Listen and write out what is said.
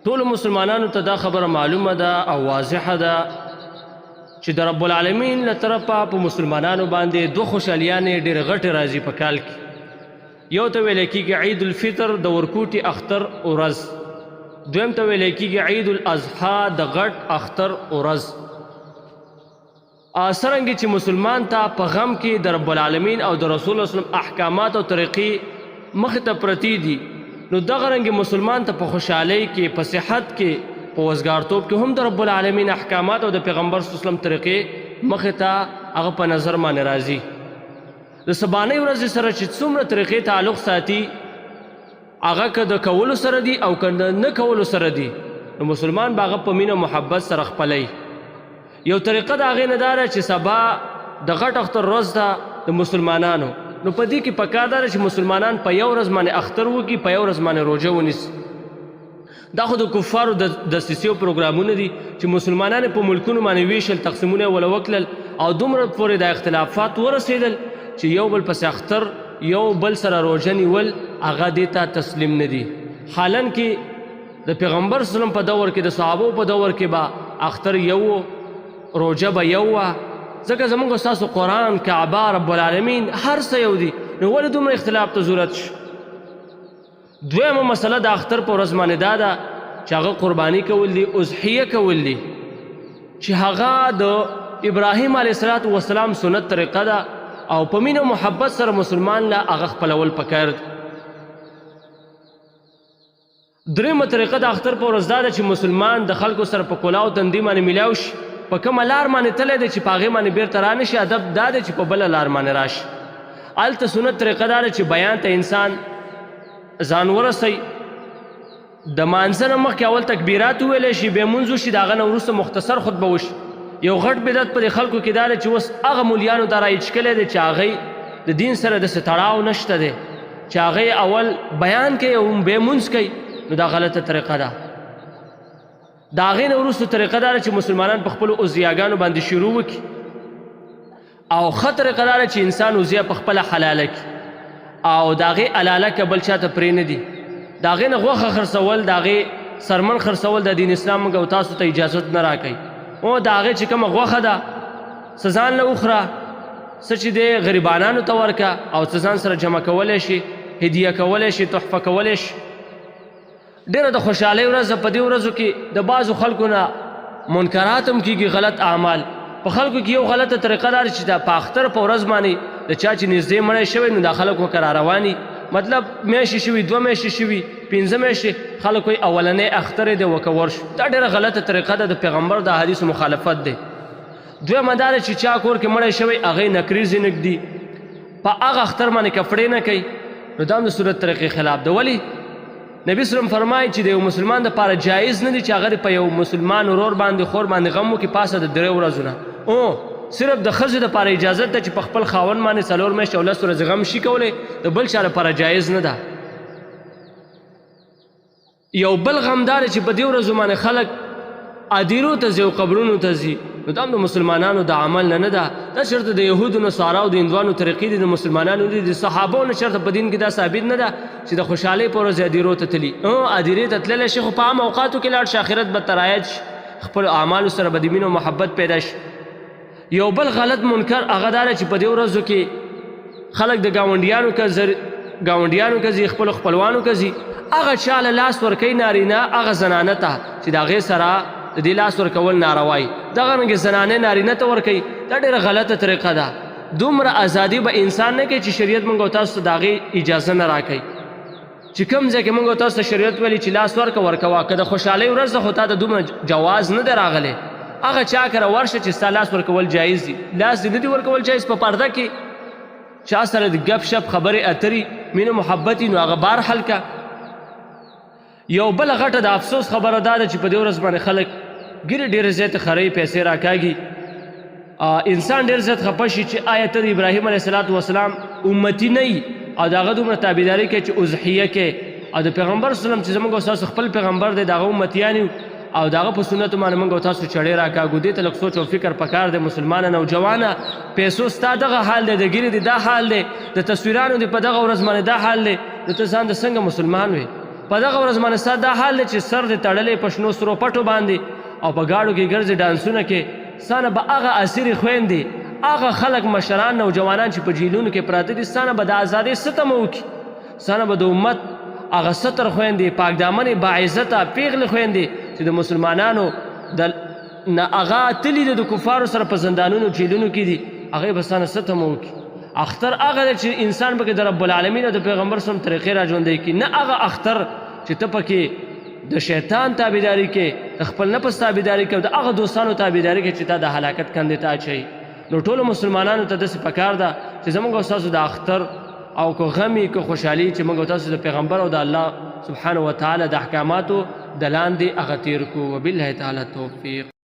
ټولو مسلمانانو ته دا خبره معلومه ده او واضحه ده چې د رب العالمین له طرفه په مسلمانانو باندې دوه خوشحالیانې ډېرې غټې راځي په کال کې. یو ته ویل کېږي عید الفطر، د ورکوټي اختر ورځ. دویم ته ویل کېږي عید الاضحی، د غټ اختر ورځ. څرنګه چې مسلمان ته په غم کې د رب العالمین او د رسول الله وسلم احکامات او طریقې مخې ته پرتې دي، نو دغه رنګ مسلمان ته په خوشحالۍ کې، په صحت کې، په وزګارتوب کې هم د رب العالمین احکامات او د پیغمبر صلی الله علیه وسلم طریقې مخې ته هغه په نظر باندې راځي. د سبانۍ ورځې سره چې څومره طریقې تعلق ساتي، هغه که د کولو سره دي او که د نه کولو سره دي، نو مسلمان به هغه په مینه محبت سره خپلوي. یو طریقه د هغې نه دا ده چې سبا د غټ اختر ورځ ده د مسلمانانو، نو په دې کې پکار دا ده چې مسلمانان په یو ورځ باندې اختر وکړي، په یو ورځ باندې روژه ونیسي. دا خو د کفارو د دسیسې او پروګرامونه دي چې مسلمانان یې په ملکونو باندې ویشل، تقسیمونه یې وله وکړل او دومره پورې دا اختلافات ورسېدل چې یو بل پسې اختر، یو بل سره روژه نیول هغه دې ته تسلیم نه دي. حالانکه د پیغمبر صلی الله علیه وسلم په دور کې، د صحابو په دور کې به اختر یو و، روژه به یو وه، ځکه زموږ ستاسو قرآن، کعبه، رب العالمین هر څه یو دي، نو ولې دومره اختلاف ته ضرورت شو؟ دویمه مسله د اختر په ورځ باندې دا ده چې هغه قرباني کول دي، اضحیه کول دي، چې هغه د ابراهیم علیه السلام سنت طریقه ده او په مینه محبت سره مسلمان له هغه خپلول پکار دي. درېیمه طریقه د اختر په ورځ دا ده چې مسلمان د خلکو سره په کولاو تندي باندې ملاو شي، په کومه لار باندې تللی دی چې په هغې باندې بیرته رانه شي، ادب دا دی چې په بله لار باندې راشي. هلته سنت طریقه دا ده چې بیان ته انسان ځان ورسوي، د مانځه نه مخکې اول تکبیرات وویلی شي، بیا مونځ وشي، د هغه نه وروسته مختصر خطبه وشي. یو غټ بدعت په دې خلکو کې دا دی چې اوس هغه مولیانو دا رایج کړی دی چې هغوی د دین سره داسې تړاو نشته دی چې هغوی اول بیان کوي او بیا مونځ کوي، نو دا غلطه طریقه ده. د هغې نه وروسته طریقه دا ده چې مسلمانان په خپلو اضحیاګانو باندې شروع وکړي، او ښه طریقه دا ده چې انسان اضحیه په خپله حلاله کړي او د هغې حلاله که بل چاته پرې نه دي. د هغې نه غوښه خرڅول، د هغې څرمن خرڅول د دین اسلام موږ او تاسو ته اجازت نه راکوي. او د هغې چې کومه غوښه ده څه ځان له وخوره، څه چې دی غریبانانو ته ورکه، او څه ځان سره جمع کولی شي، هدیه کولی شي، تحفه کولی شي. ډېره د خوشحالۍ ورځ ده. په دې ورځو کې د بعضو خلکو نه منکرات هم کېږي، غلط اعمال په خلکو کې. یو غلطه طریقه دا ده چې د په اختر په ورځ باندې د چا چې نږدې مړی شوی، نو دا خلک ورکه را رواني، مطلب میاشتې شوي، 2 میاشتې شوي، 5 میاشتې، خلک وایي اولنی اختر یې دی ورکه ورشو. دا ډېره غلطه طریقه ده، د پیغمبر د حدیث مخالفت دی. دویمه دا ده چې چا کور کې مړی شوی هغه یې نکریزې نه ږدي، په هغه اختر باندې کپړې نه کوي، نو دا هم د سنت طریقې خلاف ده. ولې نبی سلم فرمایي چې د یو مسلمان دپاره جایز نه دی چې هغه په یو مسلمان ورور باندې خور باندې غم وکړي پاسه د 3 ورځو نه. او صرف د ښځې دپاره اجازت ده چې په خپل خاوند باندې 4 میاشتې او 10 ورځې غم شي کولی، د بل چا لپاره جایز نه ده. یو بل غم دا دی چې په دې ورځو باندې خلک ادیرو ته ځي او قبرونو ته ځي، نو دا هم د مسلمانانو د عمل نه نه ده. دا چېرته د یهودو، نصارا او د هندوانو طریقې دي، د مسلمانانو دي. د صحابو نه چېرته په دین کې دا ثابت نه ده چې د خوشحالۍ په ورځ ادیرو ته تلي. ادیرې ته تللی شي خو په عام اوقاتو کې لاړ شي، آخرت به ترایت شي، خپلو اعمالو سره به د مینه او محبت پیدا شي. یو بل غلط منکر هغه دا چې په دې ورځو کې خلک د ګاونډیانو ګاونډیانو که ځي، خپلو خپلوانو که ځي، هغه چا له لاس ورکوي نارینه هغه زنانه ته چې د هغې سره د دې لاس ورکول ناروا وي، دغه رنګ زنانه نارینه ته ورکوي. دا ډېره غلطه طریقه ده. دومره ازادي به انسان نه کوي چې شریعت موږ او تاسو ته د هغې اجازه نه راکوي. چې کوم ځای کې موږ او تاسو ته شریعت ویلي چې لاس ورکه ورکوه، که د خوشحالۍ ورځ ده خو تا ته دومره جواز نه دی راغلی، هغه چا کره ورشه چې ستا لاس ورکول جایز دي. لاس دې نه دي ورکول جایز، په پرده کې چا سره د ګپ شپ خبرې اترې مینه محبت نو هغه بار حل که. یو بل غټه د افسوس خبره دا ده چې په دې ورځ باندې خلک ګیرې ډېرې زیاتې خرۍ پیسې راکاږي. انسان ډېر زیات خپه شي چې آیا ته د ابراهیم علیه السلام امتي نه یي او د هغه دومره تابعداري کوي چې اضحیه کوي، او د پیغمبر صلی الله علیه وسلم چې زموږ او ستاسو خپل پیغمبر دی د هغه امتیان یو او د هغه په سنتو باندې موږ او تاسو چړې راکاږو. دې ته لږ سوچ او فکر پکار دی. مسلمانه نوجوانه، پیسو ستا دغه حال دی، د ږیرې دې دا حال دی، د تصویرانو دې په دغه ورځ باندې دا حال دی، نو ته ځان د څنګه مسلمان وې؟ په دغه ورځ باندې ستا دا حال دی چې سر دې تړلی په شنو سرو پټو باندې او په ګاډو کې ګرځې ډانسونه کې، ستا نه به هغه اسیرې خویندې، هغه خلک، مشران، نوجوانان چې په جیلونو کې پراته دي، ستا نه به د ازادۍ څه تمه وکړي؟ ستا نه به د امت هغه ستر خویندې، پاکدامنې، باعزته پیغلې خویندې چې د مسلمانانو د نه هغه تلي دي، د کفارو سره په زندانونو جیلونو کې دي، هغوی به ستا نه څه تمه وکړي؟ اختر هغه دی چې انسان پکې د رب العالمین او د پیغمبر سم طریقې را ژوندی کړي، نه هغه اختر چې ته پکې د شیطان تابعداري کې، د خپل نفس تابعداري کې او د هغه دوستانو تابعداري کې چې تا د هلاکت کندې ته اچوي. نو ټولو مسلمانانو ته داسې پکار ده چې زموږ او ستاسو د اختر او که غمي که خوشحالي چې موږ او تاسو د پیغمبر او د الله سبحانه وتعالی د احکاماتو د لاندې هغه تیر کو. وبالله تعالی توفیق.